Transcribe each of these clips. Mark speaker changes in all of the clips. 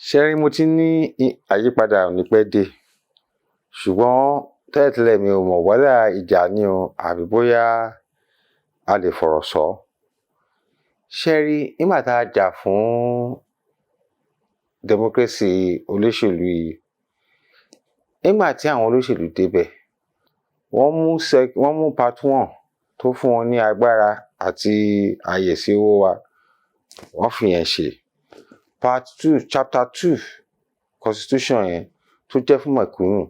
Speaker 1: Ṣé rí, mo ti ní àyípadà ò ní pẹ́ dé, ṣùgbọ́n tẹ́lẹ̀tẹ́lẹ̀ mi ò mọ̀ whether ìjà ni o àbí bóyá a lè fọ̀rọ̀ sọ. Ṣé rí, nígbà tá a jà fún democracy olóṣèlú yìí, nígbà tí àwọn olóṣèlú débẹ̀, wọ́n mú part one tó fún wọn ní agbára àti àyè sí owó wa, wọ́n fi yẹn ṣe. Part two, chapter two constitution yẹn tó jẹ́ fún mẹ̀kúnnù,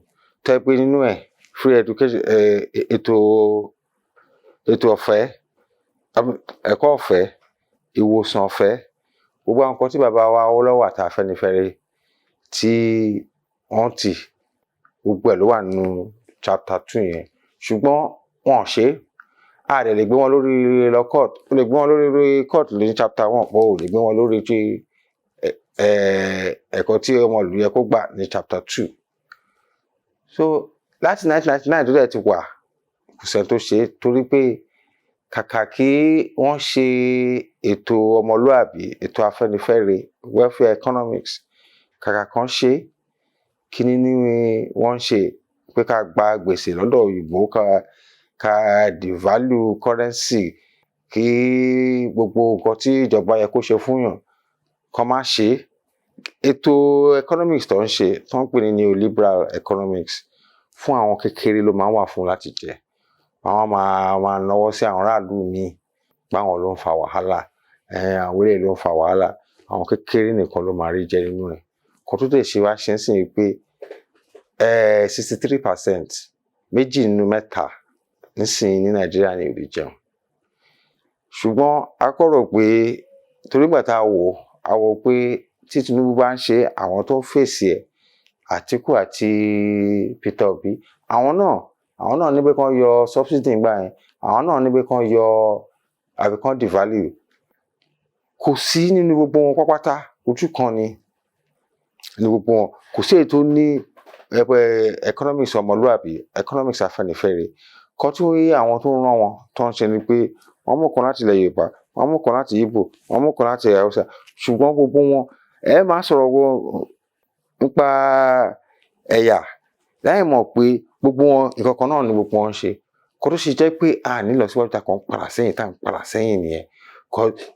Speaker 1: tó jẹ́ pé nínú ẹ̀, free education, ètò ọ̀fẹ́, ẹ̀kọ́ ọ̀fẹ́, ìwòsàn ọ̀fẹ́, gbogbo àwọn nǹkan tí bàbá wa Awólọ́wọ̀ àti Afẹ́nifẹ́re tí wọ́n tì, gbogbo ẹ̀ ló wà nínú chapter two yẹn, ṣùgbọ́n wọn ò ṣe é. A dẹ̀ lè gbé wọn lórí lọ court. O lè gbé wọn lórí court ní chapter one, o ò lè gbé wọn lórí tí ẹ̀kọ́ tí ọmọ ìlú yẹ kó gbà ní chapter two. So láti 1999 tó dẹ̀ ti wà, kò sẹ́ni tó ṣe é, torí pé kàkà kí wọ́n ṣe ètò ọmọlúàbí, ètò Afẹ́nifẹ́re, welfare economics, kàkà kán ṣe é, kíní ní wọ́n ń ṣe pé ká gba gbèsè lọ́dọ̀ òyìnbó, ká devalue currency, kí gbogbo nǹkan tí ìjọba yẹ kó ṣe fún yàn kán má ṣe é. Ètò economics tó ń ṣe, tó ń pè ní neoliberal economics, fún àwọn kékeré ló máa ń wà fún láti jẹ. Àwọn máa náwó sí àwọn aráàlú míì páwọn ló ń fa wàhálà, àwọn eléyìí ló ń fa wàhálà. Àwọn kékeré nìkan ló máa rí jẹ nínú ẹ̀. Nǹkan tó dẹ̀ ṣe wá ṣe ń sìn ni pé 63%, méjì nínú mẹ́ta nísìnyí ní Nàìjíríà ní ò lè jẹun. Ṣùgbọ́n a kọ́ rò pé torí ìgbà tá a wò ó, a wò ó pé tí Tinubu bá ń ṣe, àwọn tó ń fèsì ẹ̀, Àtíkù àti Peter Obi, àwọn náà ní pé kán yọ subsidy ńgbà yẹn, àwọn náà ní pé kán yọ àbí kán devalue. Kò sí nínú gbogbo wọn pátápátá, ojú kan ni gbogbo wọn. Kò sí èyí tó ní economics ọmọlúàbí, economics Afẹ́nifẹ́re. Kan tí àwọn tó ń rán wọn tó ń ṣe ni pé wọ́n mú kan láti ilẹ̀ Yorùbá, wọ́n mú kan láti Ìgbò, wọ́n mú kan láti Haúsá, ṣùgbọ́n gbogbo wọn, ẹ máa sọ̀rọ̀ wọn nípa ẹ̀yà láì mọ̀ pé gbogbo wọn, nǹkan kan náà ni gbogbo wọn ń ṣe. Kó tó ṣe jẹ́ pé a ní ìlọsíwájú, tá a kàn ń padà sẹ́yìn, tá à ń padà sẹ́yìn nìyẹn.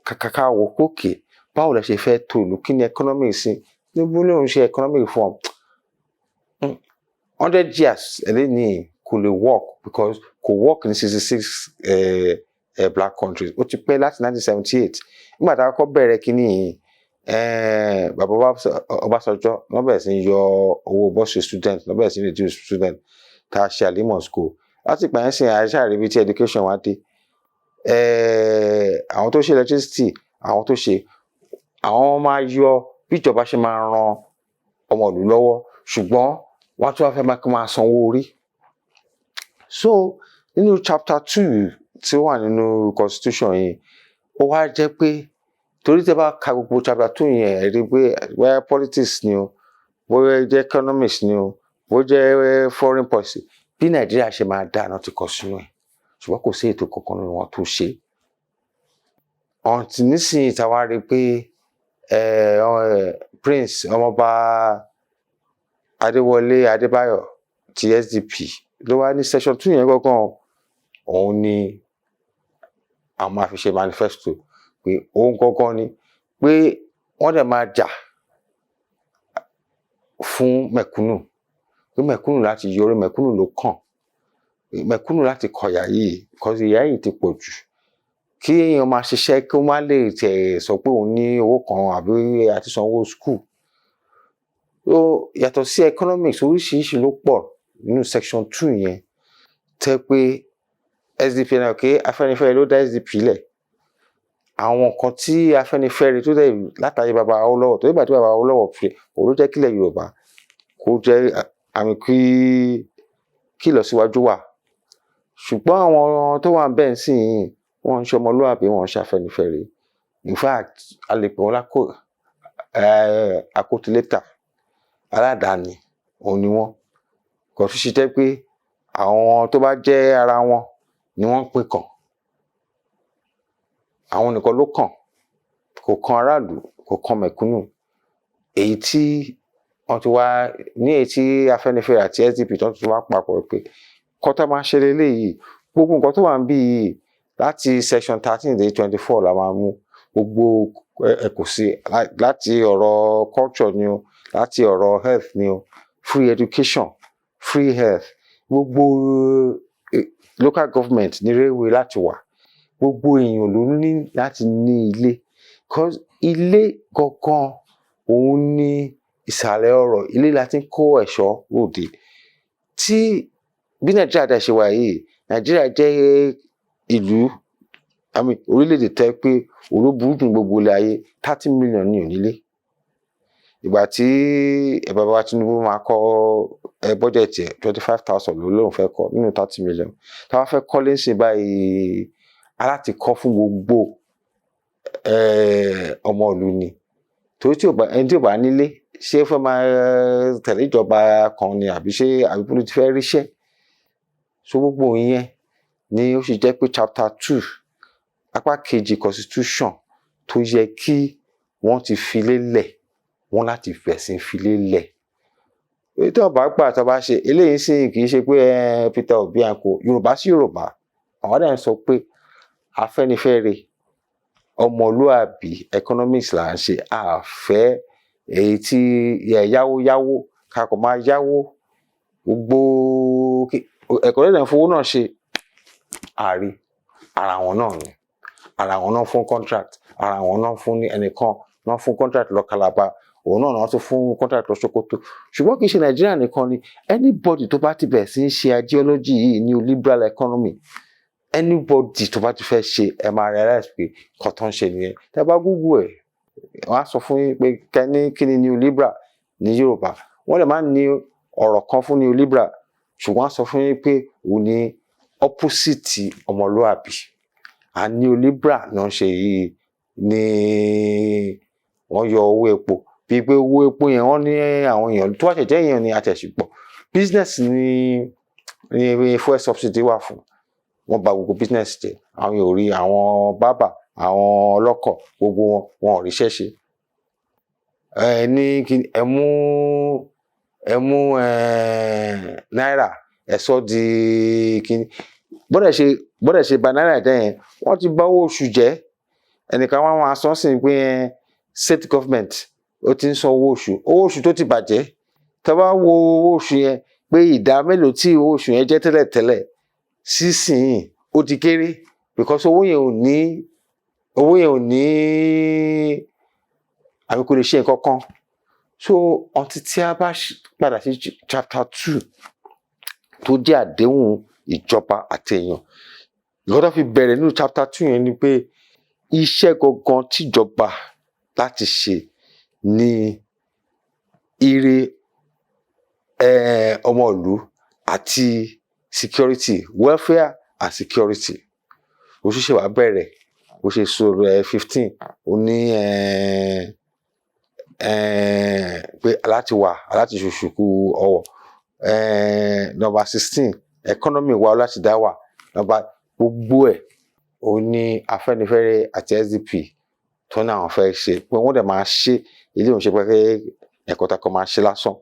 Speaker 1: Kàkà ká wò pé okay, báwo lẹ ṣe fẹ́ tó ìlú? Kí ni economic sí? Tinubu lóun ṣe economic reform 100 years eléyìí, kò lè work because kò work ní 66 black countries. Ó ti pẹ́ láti 1978 nígbà tá a kọ́kọ́ bẹ̀rẹ̀ kínní yìí. Bàbá Ọbásanjọ́ wọ́n bẹ̀rẹ̀ sí ní yọ owó bursary student, wọ́n bẹ̀rẹ̀ sí ní reduce student, tá a ṣe Alima School. Láti ìgbà yẹn sìn, àṣà rí ibi tí education wa dé. Àwọn tó ṣe electricity, àwọn tó ṣe, àwọn máa yọ bí ìjọba ṣe máa ran ọmọ ìlú lọ́wọ́, ṣùgbọ́n wọ́n tún wá fẹ́ máa sanwó orí. So nínú chapter two tí ó wà nínú constitution yìí, ó wá jẹ́ pé torí tẹ́ bá ka gbogbo chapter two yẹn, ẹ rí i pé bóyá politics ni o, bóyá jẹ́ economics ni o, bó jẹ́ foreign policy, bí Nàìjíríà ṣe máa dáa náà ti kọ sínú ẹ̀, ṣùgbọ́n kò sí ètò kankan nínú wọn tó ṣe. Until nísìnyí tá a wá rí i pé Prince Ọmọọba Adéwọlé Adébáyọ̀ ti SDP ló wá ní section two yẹn gangan, òun ni àwọn máa fi ṣe manifesto, pé òun gangan ni pé wọ́n dẹ̀ máa jà fún mẹ̀kúnnù, pé mẹ̀kúnnù láti yọrí, mẹ̀kúnnù ló kàn, mẹ̀kúnnù láti kọ̀yà yìí, because ìyà yìí ti pọ̀ jù. Kí èèyàn máa ṣiṣẹ́, kí ó má lè tẹ̀ sọ pé òun ní owó kan àbí àti sanwó school. So yàtọ̀ sí economics, oríṣiríṣi ló pọ̀ nínú section two yẹn tẹ́ pé SDP náà ké. Afẹ́nifẹ́re ló dá SDP lẹ̀. Àwọn nǹkan tí Afẹ́nifẹ́re tó dẹ̀ látàrí baba Awólọ́wọ̀, tó nígbà tí baba Awólọ́wọ̀ fi òun ló jẹ́ kílẹ̀ Yorùbá kó jẹ́ àmì kí ìlọsíwájú wà, ṣùgbọ́n àwọn tó wà bẹ́ẹ̀ sì yìí, wọ́n ń ṣe ọmọlúwàbí, wọ́n ń ṣe Afẹ́nifẹ́re. In fact, a lè pè wọ́n lákò akótilétà, aládàáni òun ni wọ́n. Kò tún ṣe jẹ́ pé àwọn tó bá jẹ́ ara wọn ni wọ́n ń pín kàn, àwọn nìkan ló kàn, kò kan aráàlú, kò kan mẹ̀kúnnù. Èyí tí wọ́n ti wá ní, èyí tí Afẹ́nifẹ́re àti SDP tó ti wá papọ̀ pé kọ́tà máa ṣe leléyìí, gbogbo nǹkan tó wà níbí yìí láti section 13 dé 24 la máa mú. Gbogbo ẹ kò sí, láti ọ̀rọ̀ culture ni o, láti ọ̀rọ̀ health ni o, free education, free health, gbogbo local government ní railway láti wà, gbogbo èèyàn ló ní láti ní ilé, 'cause ilé gangan òun ní ìsàlẹ̀ ọrọ̀. Ilé la ti ń kó ẹ̀ṣọ́ ròde. Tí bí Nàìjíríà dẹ̀ ṣe wà yìí, Nàìjíríà jẹ́ ìlú, I mean, orílẹ̀-èdè tẹ́ pé òun ló burú jù ní gbogbo ilẹ̀ ayé. 30 million ní ò nílé. Ìgbà tí bàbá wa Tinubu máa kọ́ budget ẹ̀, 25,000 ló lóun fẹ́ kọ́ nínú 30 million. Tá a bá fẹ́ kọ́lé ńsìn báyìí, a láti kọ́ fún gbogbo ọmọ ìlú ni, torí tí ò bá, ẹni tí ò bá nílé, ṣé ó fẹ́ máa tẹ̀lé ìjọba kan ni, àbí ṣé, àbí bó ló ti fẹ́ ríṣẹ́? So gbogbo ìyẹn ni ó ṣe jẹ́ pé chapter 2, apá kejì constitution tó yẹ kí wọ́n ti fi lélẹ̀, wọ́n láti fẹ̀sìn fi lélẹ̀. Èyí tí wọ́n bá gbà tó bá ṣe eléyìí sì kì í ṣe pé Peter Obi àǹkó Yorùbá sí Yorùbá. Àwọn dẹ̀ ń sọ pé Afẹ́nifẹ́re, ọmọlúàbí economics là ń ṣe. A fẹ́ èyí tí yáwó yáwó, ká kàn máa yáwó. Gbogbo ẹ̀kọ́ lẹ́dẹ̀ ń fowó náà ṣe àrí ara wọn náà ni, ara wọn náà fún contract, ara wọn náà fún ní, ẹnìkan náà fún contract lọ Calabar, òun náà náà tún fún contract lọ Sokoto. Ṣùgbọ́n kì í ṣe Nàìjíríà nìkan ni. Anybody tó bá ti bẹ̀rẹ̀ sí í ṣe ideology yìí, neoliberal economy, anybody tó bá ti fẹ́ ṣe, ẹ máa realize pé nǹkan tó ń ṣe nìyẹn. Tẹ́ bá Google ẹ̀, wọ́n á sọ fún yín pé kẹ́ni kí ni neoliberal ní Yorùbá. Wọ́n lè má ní ọ̀rọ̀ kan fún neoliberal, ṣùgbọ́n á sọ fún yín pé òun ní opposite ọmọlúàbí. À neoliberal náà ṣe yìí ní wọ́n yọ owó epo, bíi pé owó epo yẹn, wọ́n ní àwọn èèyàn tó bá ṣẹ̀jẹ̀ èèyàn ní àtẹ̀sípọ̀ business ní fuel subsidy wà fún. Wọ́n bà gbogbo business jẹ́. Àwọn èèyàn ò rí, àwọn bábà, àwọn ọlọ́kọ̀, gbogbo wọn, wọn ò ríṣẹ́ ṣe. Ẹ ní kí ẹ mú náírà, ẹ sọ di kíní. Bọ́dẹ̀ ṣe bà náírà jẹ́ yẹn, wọ́n ti bà owó oṣù jẹ́. Ẹnìkan wọn máa sọ sí pé state government ó ti ń san owó oṣù, owó oṣù tó ti bàjẹ́. Tá bá wo owó oṣù yẹn pé ìdá mélòó tí owó oṣù yẹn jẹ́ tẹ́lẹ̀tẹ́lẹ̀ sísìn, ó ti kéré, because owó yẹn ò ní àbí kò lè ṣe nǹkan kan. So until tí a bá padà sí chapter 2 tó jẹ́ àdéhùn ìjọba àti èèyàn, ìkọ́ tó fi bẹ̀rẹ̀ nínú chapter 2 yẹn ni pé iṣẹ́ gangan tíjọba láti ṣe ní ire ọmọ ìlú àti security, welfare and security. Òṣìṣẹ́ wa bẹ̀rẹ̀ bó ṣe sọ̀rọ̀ ẹ 15, ó ní pé láti wà láti ṣòṣùkú ọwọ̀. Number 16, economy wa láti dá wà. Number gbogbo ẹ̀, òun ní Afẹ́nifẹ́re àti SDP tó ní àwọn fẹ́ ṣe, pé wọ́n dẹ̀ máa ṣe. Ilé òun ṣe pé ẹ̀kọ́ tá a kọ́ máa ṣe lásán.